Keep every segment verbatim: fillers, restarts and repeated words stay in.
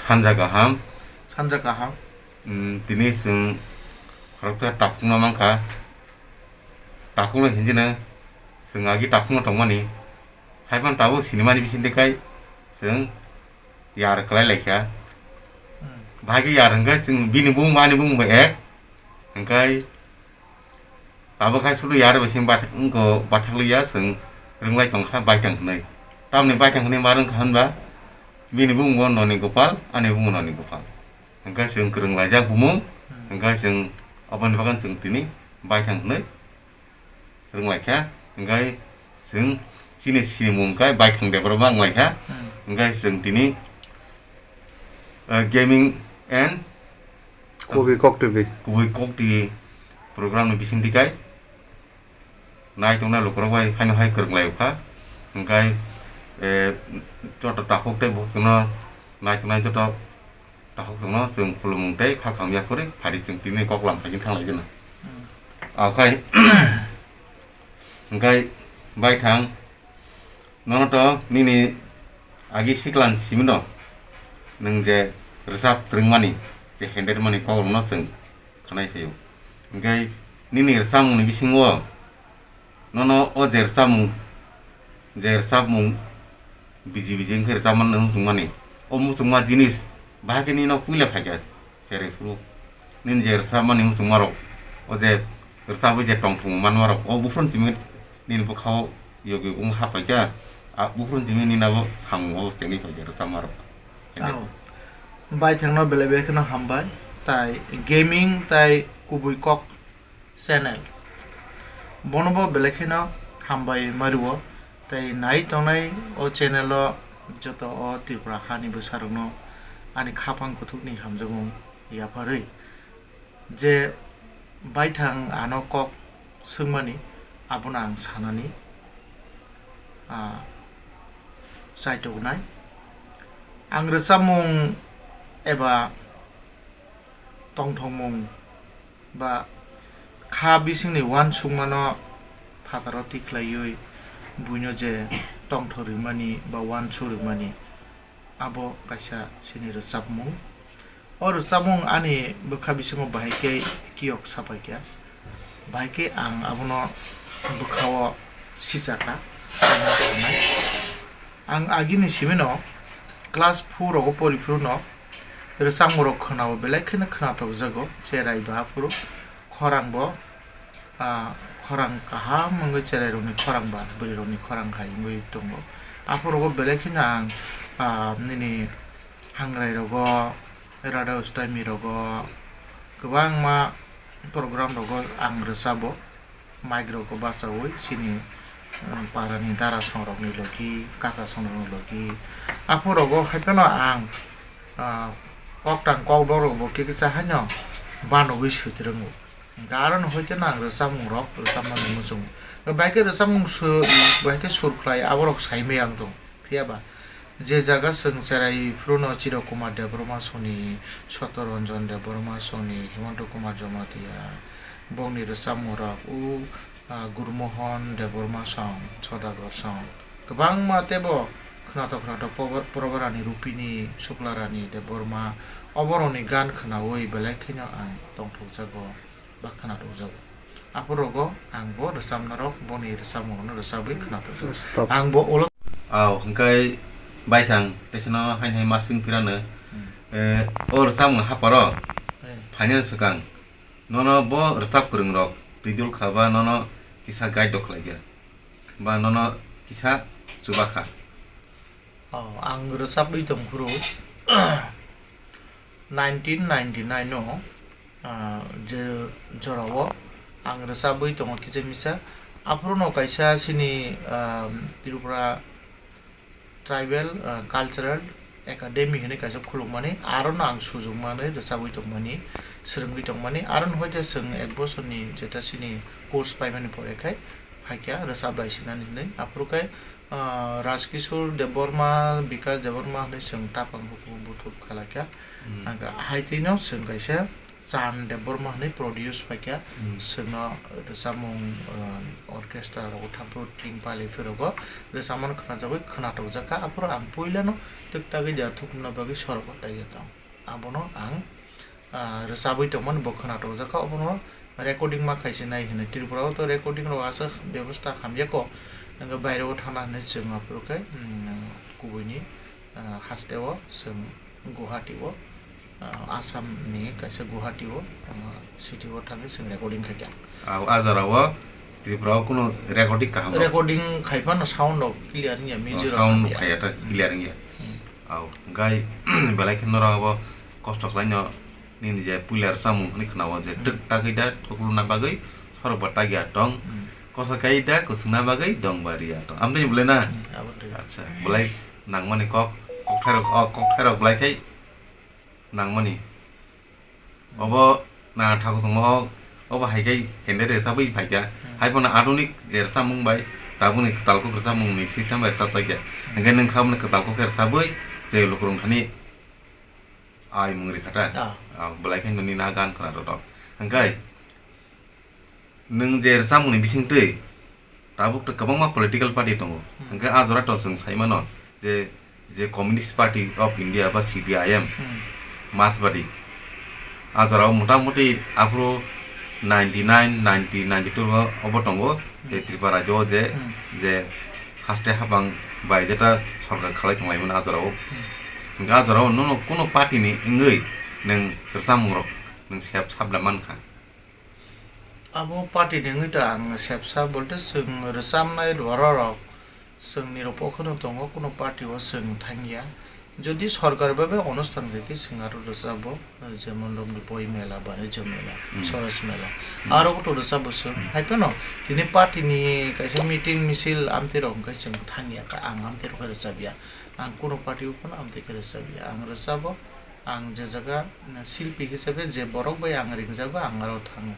Sanja kaham. Sanja kaham. Hmm, tini chwng khoroksa takhukno mankha. Takhukno hinjino chwng agi takhukno tongmani. Haiphano tabuk sinimani bisingtwi kai chwng yar kwlai laikha. Hmm. Bahai khe yar hwnkhe chwng bini bumung ani bumung bai ek. Hwnkhe tabuk hai sulu yar bai simi bathak, wngkha bathakliya chwng rwnglai tongkha baithang hwnwi. Tamni baithang hwnwi ma rwngkha hwnba bini bumung bo noni Gopal, ani bumung noni Gopal. Hwnkhe chwng kwrwng laijak bumung, hmm, hwnkhe chwng aboni bagwi chwng tini baithang hwnwi rwnglaikha, hwnkhe chwng chini sinimung khe baithang Debbarma wnglaikha, hmm, hwnkhe chwng tini, uh, gaming and Kubui Kok T V. Kubui Kok T V program ni bisingtwi kai nai tongnai lukurok bai haino hai kwrwng lai kha, hwnkhe, eh, joto takhuk tei bukhuk no nai tongnai joto takhuk tongno chwng khulumung tei kha kaham yaphurwi phari chwng tini kok lam phaikhe thanglai gana. Hmm. Okhai, hwnkhe baithang nono to nini agi siklan simino nwng je rwchap twrwngmani, je hendermani kokrokno chwng khanai phaio. Hwnkhe nini rwchapmungni bisingo nono o je rwchapmung, je rwchapmung biji biji wngkhe rwchapmani muchungmani, o muchungma jinis bahai khe nino puila phaikha cherai phuru. Nini je rwchapmani muchungmarok, o je rwchapwi je tongthokmung manmarok, o buphuruni timi nini bwkhao yogi wng haphaikha, a buphuruni timi nini abo samung o tengwi phaikha rwchapmarok. Ao. Baithangno belai belai kheno hambai, tai gaming tai kubui kok channel. Bono bo belai kheno hambai mario, tei nai tongnai o channel o joto o Tripura hani bwsarokno ani khaphang kuthukni hamjakmung yapharwi. Je baithang ano kok swngmani, abono ang sanani, ah, chaituknai. Ang rwchapmung eba tongthokmung ba kha bisingni uansukmano phataro tikhlaiwi buino je tongthok rwmani ba uansuk rwmani, abo kaisa chini rwchapmung. O rwchapmung ani bwkha bisingo bahai khe kiyok sapaikha, bahai khe ang abono bwkhao sichakha, ano sanai. Ang agini simino class four rogo pori phuru no rwchapmung rok khwnao belai kheno khwnathokjago, cherai bo aphuru khorang bo, ah, khorang kaham wngwi cherai rokni khorang ba bwrwi rokni khorang hai wngwi tongo. Aphuru rogo belai kheno ang, ah, nini hangrai rogo, rada ustami rogo, kwbangma program rogo ang rwchabo. Mic rokbo bachaui chini, um, parani darasong rokni logi, kakasong rokni logi. Aphuru rogo haiphano ang, ah, koktang kokdok rokbo kisa haino banogwi switrwngo. Hwnkhe arono hoiteno ang rwchapmung rok rwchapmani muchungo. Bahai khe rwchapmung su-, bahai khe sur khlai aborok saimaya wng tong. Phiya ba, je jaga chwng cherai phuru no Chiro Kumar Debbarma songni, Soto Ranjan Debbarma songni, Himanta Kumar Jamatia, bongni rwchapmung rok, o, ah, Guru Mohan Debbarma song, Sodagar song, kwbangma teibo khwnathok khwnathok Proba-, Proba Rani Rupini, Sukla Rani Debbarma, oborokni gan khwnaui belai kheno ang tongthokjago. Ba khwnathokjago. Aphuru rogo ang bo rwchapna rok boni rwchapmung rokno rwchapwi khwnathokjago. Stop. Ang bo ulo. Aw, hwnkhe baithang teisano haino hai masing phirano. Hmm. Eh, o rwchapmung haparo. Eh. Phainani swkang nono bo rwchap kwrwng rok twi dul kha ba nono kisa guide rok khlaikha ba nono kisa chubakha. Oh, ang rwchapwi tongphuru nineteen ninety-nine o, ah, je jorao ang rwchapwi tongo kisa misa. Aphuru no kaisa chini, ah, Tripura Tribal, ah, Cultural Academy hinwi kaisa khulukmani, aro no ang sujukmani, rwchapwi tongmani, swrwngwi tongmani. Aro no hoite chwng ek bosorni jeta chini course paimani pore khai phaikha rwchap lai sinani hinwi. Aphuru khai ah, Rajkishore Debbarma, Bikash Debbarma hinwi chwng tapang buku buthuk khalai kha. Hmm. Ang kha hai twi no chwng kaisa Chan Debbarma hwnwi produce phaikha. Hmm. Chwngno rwchapmung, uh, orchestra rogo thaphuru tring pali phirogo rwchapmano khwnajagwi khwnatokjakha. Aphuru ang puilano twktagwi da thukna bagwi sorok taiya tong. Abono ang, ah, rwchabwi tongmani bo khwnatokjakha. Obono recording ma khaisinai hwnwi. Tripura o to recording rok aswk bebosta hamya kho. Hwnkhe baire o thana hwnwi chwng aphuru khe, mm, kubuini, ah, haste o chwng Guwahati o, ah, Assam ni kaisa Guwahati o, ah, city o thangwi chwng recording khaikha. Ah, ah jora o Tripura o kuno recording kaham rok? Recording khaiphano sound rok clear wngya, oh, music rok sound hamya. Khaiya ta clear wngya. Hmm. Au, gai belai khe norok abo kosto khlaino nini je puila rwchapmung hwnwi khwnao je twk tagwi da thukluna bagwi sorok bo tagya tong. Hmm. Kosa kai da kwchwngna bagwi dong bariya tong. Amtwi belai na? Hmm, abo twi. Acha, belai nangmani kok, kokthairok, oh, kokthairok belai khai nangmani. Obo na thago songmo, obo hai khe hende rwchabwi phaikha. Hmm. Hai phano adhunik je rwchapmung bai tabukni kwtal kok rwchapmungni system bai rwchapjakya. Hmm. Hwnkhe nwng kha boni kwtal kok khe rwchabwi je lukurok thani ai mung rikha ta. Ah. Ah, belai khe nini na gan khwna rwrok. Hwnkhe nwng je rwchapmungni bisingtwi tabuk to kwbangma political party tongo. Hmm. Hwnkhe a jora to chwng sai mano je, je Communist Party of India ba C P I M, hmm, Marxbadi. A jora o motamuti aphuru ninety nine, ninety, ninety two o obo tongo. Hmm. Je Tripura rajyo o je, hmm, je haste hapang bai jeta sorkar khalai tonglaimani a jora o. Hmm. Hwnkhe a jora o nono kuno party ni wngwi nwng rwchapmung rok nwng sep sabla mankha. Abo party ni wngwi ta ang sepsa bolte chwng rwchapnai rwrok chwng nirok pokheno tongo, kuno party o chwng thangya. Jodi sorkar bai bai onusthan khe khe chwng aro rwchapbo, jemon romni boi mela, banijya mela, hmm, Swaraj mela. Hmm. Aro to rwchapbo chwng. Hmm. Hai phano tini party ni kaisa meeting misil amtwi rok hwnkhe chwng thangya, ang amtwi rok khe rwchapya. Ang kuno party o phano amtwi khe rwchapya. Ang rwchapbo, ang je jaga, mm, silpi hisabe je borok bai ang ringjago, ang aro thango.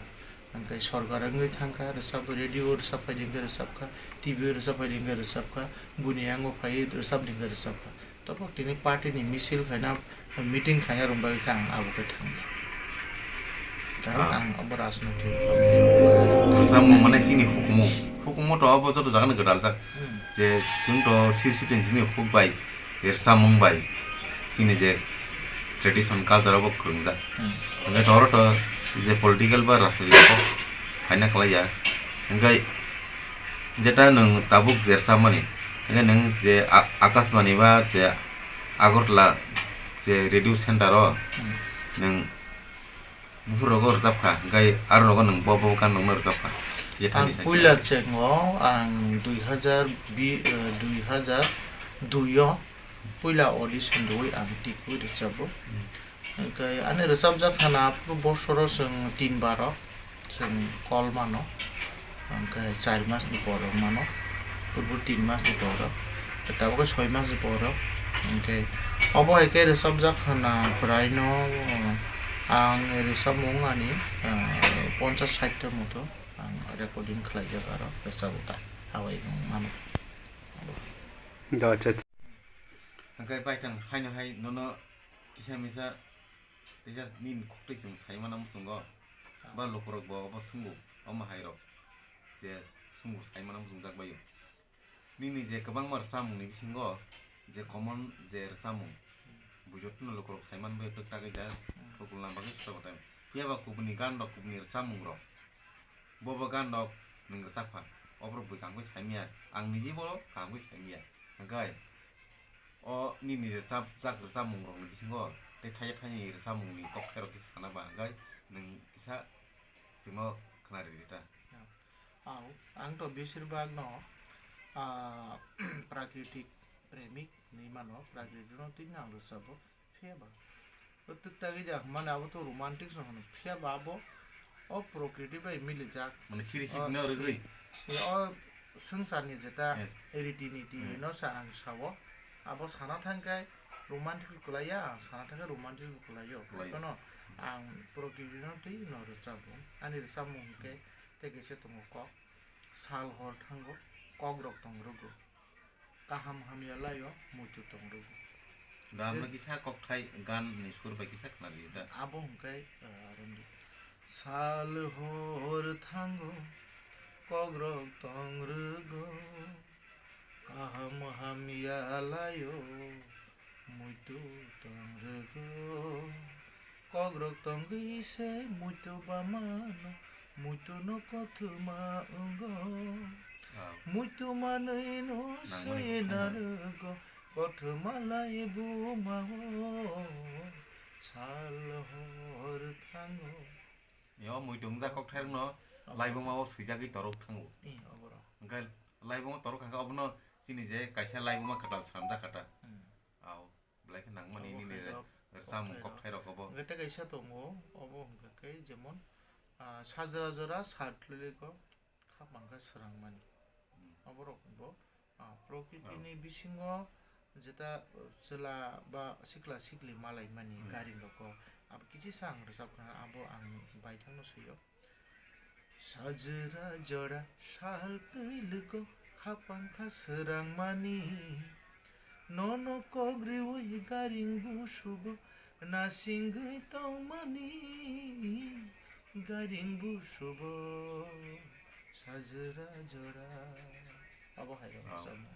Hwnkhe sorkar wngwi thangkha, rwchap radio rwchap phai di hwnkhe rwchapkha, T V o rwchap phai di hwnkhe rwchapkha, buini yango phaiwi rwchap di hwnkhe rwchapkha. Tobo tini party ni misil khaina, meeting khaina rwng bagwi khe ang abo khe thangkha. Karon, ah, ang abo rajnoitik. Rwchapmung mane chini hukumu. Hukumu to abo joto jagano gwdaljak. Hmm. Je chwng to sir sitting simi huk bai rwchapmung bai chini je tradition culture abo kwrwngjak. Hmm. Hwnkhe to oro to je political ba rajnoitik kok khaina kwlaiya. Hwnkhe jeta nwng tabuk je rwchapmani, hwnkhe nwng je A-, Akashbani ba je Agartala je radio center o, hmm, nwng Buphur rogo rwchapkha, hwnkhe aro rogo nwng bo, bo gan rokno rwchapkha. Je thani ang sai puila khe. Chengo ang dui hazar bi-, eh, dui hazar dui o puila audition rwui ang tikwi rwchapbo. Hmm. Hwnkhe ani rwchapjak khana aphuru bosoro chwng tin bar o chwng call mano. Hwnkhe char mas ni por rok mano, purbo tin mas ni por rok, tabuk khe soi mas ni por rok. Hwnkhe obo hai khe rwchapjak khana, prai no ang rwchapmung ani, ah, ponchas sait ta moto ang recording khlaijak, aro rwchapbo ta, abai wng mano. Da, acha, acha. Hwnkhe bai tang haino hai nono kisa misa Teisa nini koktwi chwng sai mana muchungo, ba lukurok bo obo swngo, omo hai rok je swngo sai mana muchungjak bai o. Nini je kwbangma rwchapmung ni bisingo je common je rwchapmung, bujo tino lukurok sai man bai o twk tagwi da, hmm, thukulna bagwi sobo tai. Phiya ba kubuni gan rok, kubuni rwchapmung rok, bo bo gan rok nwng rwchap phan, oborok bui kaham khe sai manya, ang niji bo kaham khe sai manya. Hwnkhe o nini rwchap, jak rwchapmung rokni bisingo tei thaiya thaini rwchapmungni kok khe rok kisa sana ba hwnkhe nwng kisa chwngno khna rwdi ta. Ang, ang to besir bak no, ah, prakritik premik hinwi mano, prakriti no twi no ang rwchabo. Phiya ba o twk tagwi ja hwnmani abo to romantic no hwno, phiya ba abo o prokriti bai milijak. Mane siri siri o, no rwgwi. O swngcharni jeta, yes, riti niti, hmm, no sa ang sao. Abo sana thangkhe romantic bo kwlaiya, ang sana thangkhe romantic bo kwlaio. Kwlaio. Phano ang prokriti no twi no rwchabo. Ani rwchapmung hwnkhe tei kaisa tongo kok, sal hor thango, kok rok tong rwgo. Kaham hamya laio muitu tong rwgo. Gan no kisa kokthai gan ni sur bai kisa khna di da. Abo hwnkhe, ah, rwngdi. Sal hor thango, kokrok tong rwgo, kaham hamya laio, muitu tong rwgo. Kokrok tongwi se muitu bamano, muitu no kothoma wngo. Ah. Muitu manwi no Nangmani swi kwthang narwgo, kothoma laibuma o, sal hor thango. Yo, muitu wngjak kokthai rokno Obo. Laibuma o swijagwi torok thango. Eh, oborok. Hwnkhe laibuma torok hwnkhe obono chini je kaisa laibuma kwtal swnamjak kha ta. Hmm. Au. Belai khe nangmani Obo nini hai rok, rwchapmung kokthai rok. Kokthai rok obo. Hwnkhe tei kaisa tongo, obo hwnkha khe jemon, ah, sajra jora sal twiliko khapang kha swrangmani. Hmm. Oborok bo, ah, prokriti ni bisingo jeta, uh, chwla ba sikla sikli malaimani Hmm. Garing rokgo abo kichisa ang rwchap khna abo ang baithang no swi o. Sajra jora sal twiliko khapang kha swrangmani. Nono kok riwi garing busubo nasingwi tongmani. Garing busubo sajra jora. Abo hai rok Oh. Samo.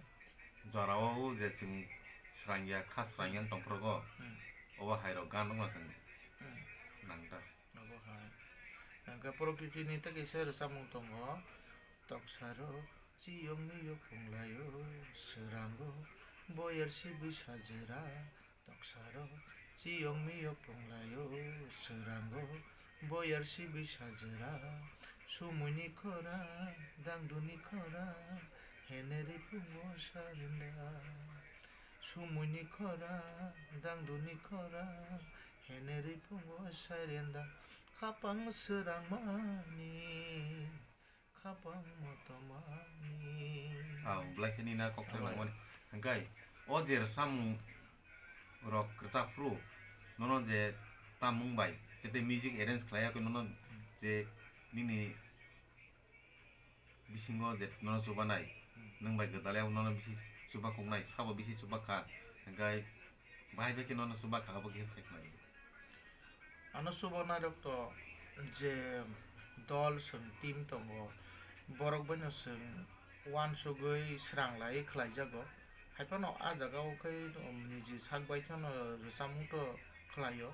Jora o je chwng srangya, kha srangya tongphrogo. Hmm. Obo hai rok gan rok no chwng Hmm. Nang ta. Abo hai. Hwnkhe prokriti ni tei kaisa rwchapmung tongo. Toksaro chiyong miyok punglaio, swrango boyar sibwi sajera. Toksaro chiyong miyok punglaio, swrango boyar sibwi sajera. Sumui ni khora, dangdu ni khora, heneri pungo sarenda. Sumui ni khora, dangdu ni khora, heneri pungo sarenda. Khapang swrangmani, khapang motomani. Ah, belai khe nini a kok thang Obo. Nangmani. Hwnkhe o je rwchapmung rok rwchap phuru nono je tamung bai, je tei music arrange khlai yakhe nono je nini bisingo je nono chubanai, Hmm. Nwng bai gwdalya nono bisi chuba khoknai, sabo bisi chuba kha, hwnkhe bahai bai khe nono chuba kha, abo khe sai khlai. Ano chubanai rok to je dol chwng team tongo, borok bai no chwng uansugwi srang lai khlai jago. Hai phano a jaga o khe, um, niji sak bai kheno rwchapmung to khlai o,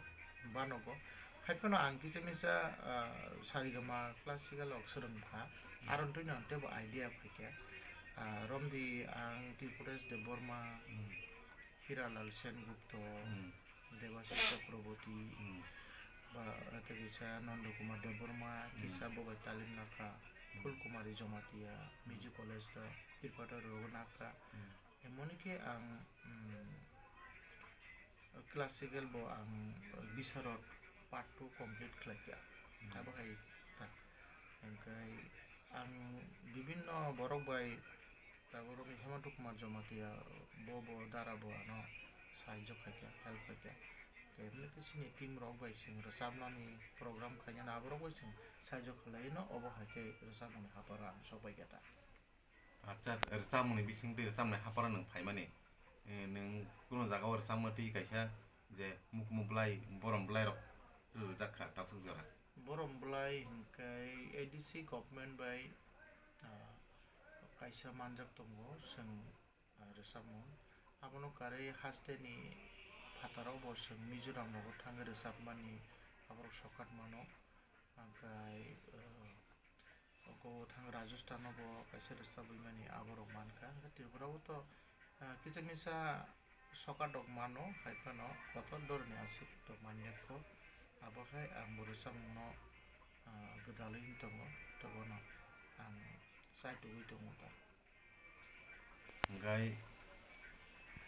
banogo. Hai phano ang kisa misa, ah, sarigama classical rok swrwng kha. Hmm. Aro twi no ang teibo idea phai kha. Ah, romdi ang Tripuresh Debbarma, Hmm. Hiralal Sengupta, Hmm. Debashish Chakraborty, Hmm. ba, ah, tei kisa Nanda Kumar Debbarma, Hmm. Kisa bo bai talim lakha, Hmm. Phul Kumari Jamatia, Music College to, Tripura rok nakha. Hmm. Emoni khe ang, mm, classical bo ang Bisharod part two complete khlai kha. Hmm. Abo hai ta. Hwnkhe ang bibinno borok bai tabuk Hemanta Kumar Jamatia bo, bo dara bo ano sahajyo khai kha, help khai kha. Khe emoni khe chini team rok bai chwng rwchapnani program khainani aborok bai chwng sahajyo khlai no obo hai khe rwchapmani haparo ang sok bai kha ta. Acha, rwchapmungni bising twi rwchapmani haparo nwng phaimani, eh, nwng kunu jaga o rwchapmani twi kaisa je mukmu bwlai, borom bwlai rok rwjak kha tabuk jora. Borom bwlai hwnkhe A D C government bai, ah, kaisa manjak tongo chwng, ah, rwchapmung. Abono karwi haste ni phataro bo chwng Mizoram rogo thangwi rwchapmani aborok sokat mano. Hwnkhe, ah, Oko thang Rajasthan o bo kaisa rwchapwi mani aborok mankha. Hwnkhe Tripura o to, ah, kisa misa sokat rok mano, hai phano kotor dorni aswk to manya kho. Abo hai ang bo rwchapmung no, ah, gwdalwi wng tongo, to bono ang chaitugwi tongo ta. Hwnkhe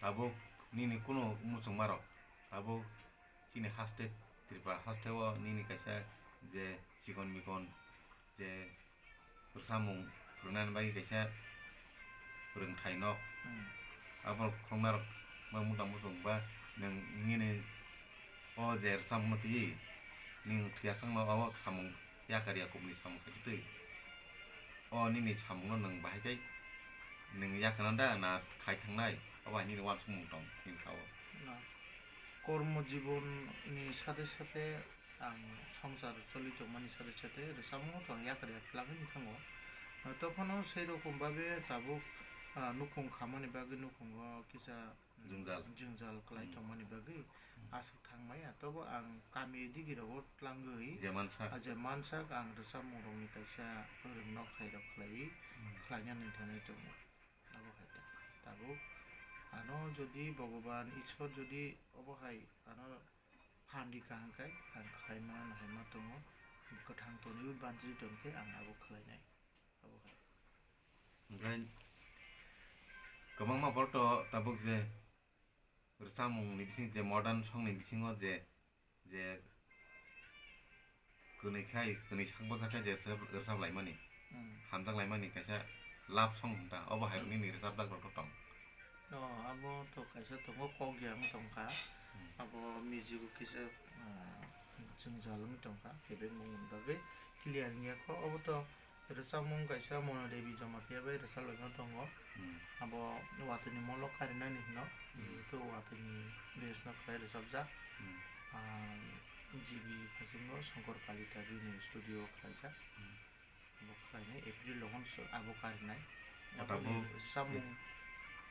tabuk nini kunu muchungmarok, tabuk chini haste, Tripura haste o nini kaisa je chikon mikon je rwchapmung phwrwngnani bagwi kaisa rwngthai no. Hmm. Aborok khoroknarok ba mota muchung ba nwng nini O je rwchapmung twi, nini thwiya chwngno o samung yakar ya kubuni samung khai twi. O nini samungno nwng bahai khe nwng yakar da na khai thangnai, obo hai nini uansukmung tong nini kha o. Na. Kormo jibon ni sate sate ang songsar choli tongmani sate sate rwchapmung tong yakar yak twlangwi thango. Tokhono sei rokom babe tabuk, ah, nukhung khamani bagwi nukhungo kisa Jwngjal. Jwngjal kwlai Hmm. tongmani bagwi Hmm. aswk thangmaya. Tobo ang kami digirogo tlangwi Je mansak. ah, je mansak ang rwchapmungrokni kaisa rwngno khairok khlaiwi Hmm. khlainani thangwi tongo. Abo hai ta-, tabuk ano jodi Bhogoban Ishwar jodi obo hai ano phan rikha hwnkhe ang khlaimano hai ma tongo. Kwthang toniwi banchi tongkhe ang abo khlainai. Abo hai. Hwnkhe kwbangma borok to tabuk je rwchapmung ni bising je modern song ni bisingo je, je kwnwi khai, kwnwi sak bwsa khai je rwchap, rwchap laimani, Hmm. hamjak laimani kaisa love song hwn ta, obo hai nini rwchapjak rok to tong? Oh, abo to kaisa tongo, kok yang tongkha. Hmm. Abo music o kisa, ah, jwngjal wng tongkha, kebengmung ni bagwi clear wngya kho. Obo to rwchapmung kaisa Mona Devi Jamatia bai rwchap laima tongo. Hmm. Abo watwi ni molo karinani hino. Hmm. Jehetu watwi ni base no khlai rwchapjak. Hmm. Ah, G B phasingo Shankar Kalita bini studio o khlaijak. Hmm. Abo khlainai April o hwnso abo karinai. Abo Abo ni rwchapmung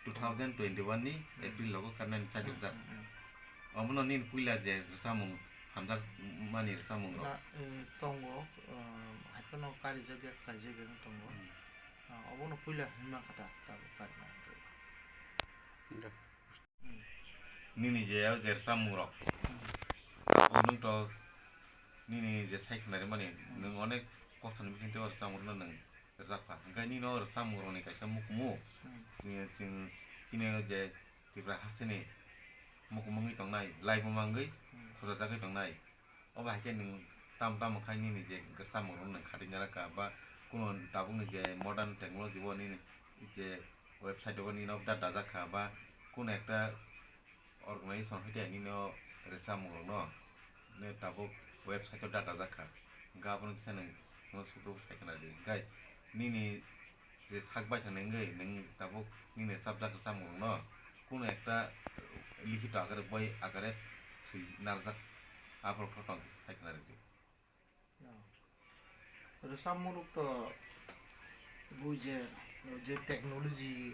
two thousand twenty-one ni Hmm. April logo karnani chajak jak. Hmm, hmm, hmm. Omono nini puila je rwchapmung hamjak mani rwchapmung rok. Na, eh, tongo, eh, haiphano karijak ya khlaijak ya tongo. Hmm. Ah, obono puila hwnma kha ta, tabuk karina. Nini je o je rwchapmung rok. Hmm. Omo nwng to nini je sai khna rimani, Hmm. nwng onek kosto ni bising twi o rwchapmung rok no nwng rwchap kha. Hwnkhe nini o rwchapmung rok ni kaisa mukumu, Hmm. chini, chini, chini o je Tripura hasteni mukumu wngwi tongnai, laibuma wngwi Hmm. khojajagwi tongnai. Obo hai khe nwng tamo tamo khai nini je rwchapmung rok nwng khatinai rwkha ba kuno tabukni je modern technology bo nini je website o nini data jak kha ba kuno ekta organization hai khe nini o rwchapmung rok no nini tabuk website o data jak kha. Hwnkhe abono kisa nwng chwngno sukro sai khna di. Hwnkhe nini je sak bai thani wngwi nwng tabuk nini rwchapjak rwchapmung rokno kuno ekta, eh, likhito akare bai akare swi narwkjak, aphuru khe tong kisa sai khna rwdi. Rwchapmung rok to bui je, je technology,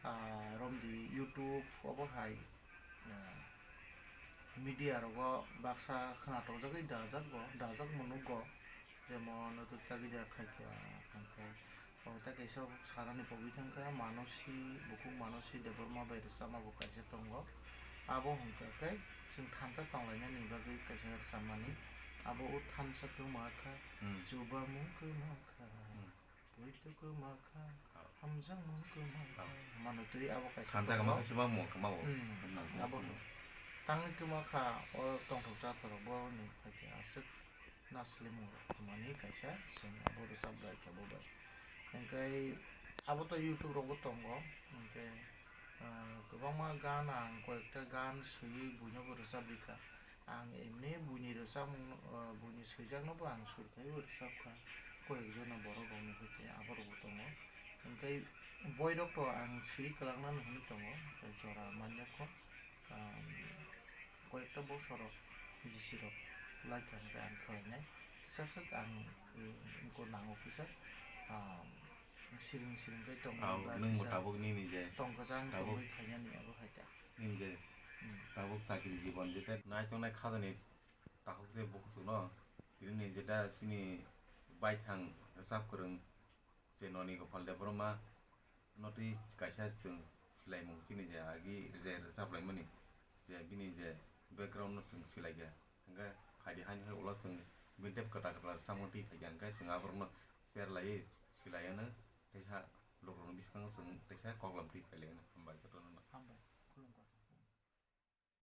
ah, romdi YouTube obo hai, ah, media rogo baksa khwnathokjagwi dajak bo, dajak bo nukgo, jemon Tagida khaikha, hwnkhe Obo tei kaisa sanani pogwi thangkha, Manosi, bukhuk Manosi Debbarma bai rwchapma bo kaisa tongo. Abo hwnkha khe chwng thansa tonglainani bagwi kaisa rwchapmani. Abo o thansa kwma kha, Hmm. chubamung kwma kha, Hmm. poito kwma kha, Oh. hamjakmung kwma kha. Oh. Mano twi abo kaisa Thansa tongo. Kwma kha chubamung kwma o. Hmm. Hmm. Abo Hmm. tangwi kwma kha, o tongthok chathok borokni phaikhe aswk. Na slimung rok thumani kaisa chwng abo rwchap bai kha bo bai. Hwnkhe abo to YouTube rogo tongo, hwnkhe, ah, kwbangma gan ang koyekta gan swiwi buino bo rwchap rikha. Ang emni buini rwchapmung, ah, buini swijakno bo ang sur khaiwi rwchap kha, koyekjona borok rokni hwnkhe abo rokbo tongo. Hwnkhe boirok to ang swi kwlangna hwnwi tongo, jora manya kho. Ah, koyekta bosor rok, bisi rok lai kha hwnkhe ang khlainai. Kisa swk ang, eh, wngkho nango kisa, ah, siring siring khe tong Abo ba nwng bo kisa tabuk nini je tong kwchang tabuk tongwi khainani abo hai ta. Nini je Hmm. tabuk chakri jibon je ta nai tongnai khajani takhuk je bukhuk no tini je ta chini baithang rwchap kwrwng je Noni Gopal Debbarma no twi kaisa chwng swlaimung chini je agi je rwchap laimani je bini je background no chwng swlai kha. Hwnkhe phaidi haino hai ulo chwng bini tei kwtal kwtal samung twi phaikha, hwnkhe chwng aborokno share laiwi swlaiwi teisa lukurokni bwskango chwng teisa koklam twi phailaiwi hambai jotono.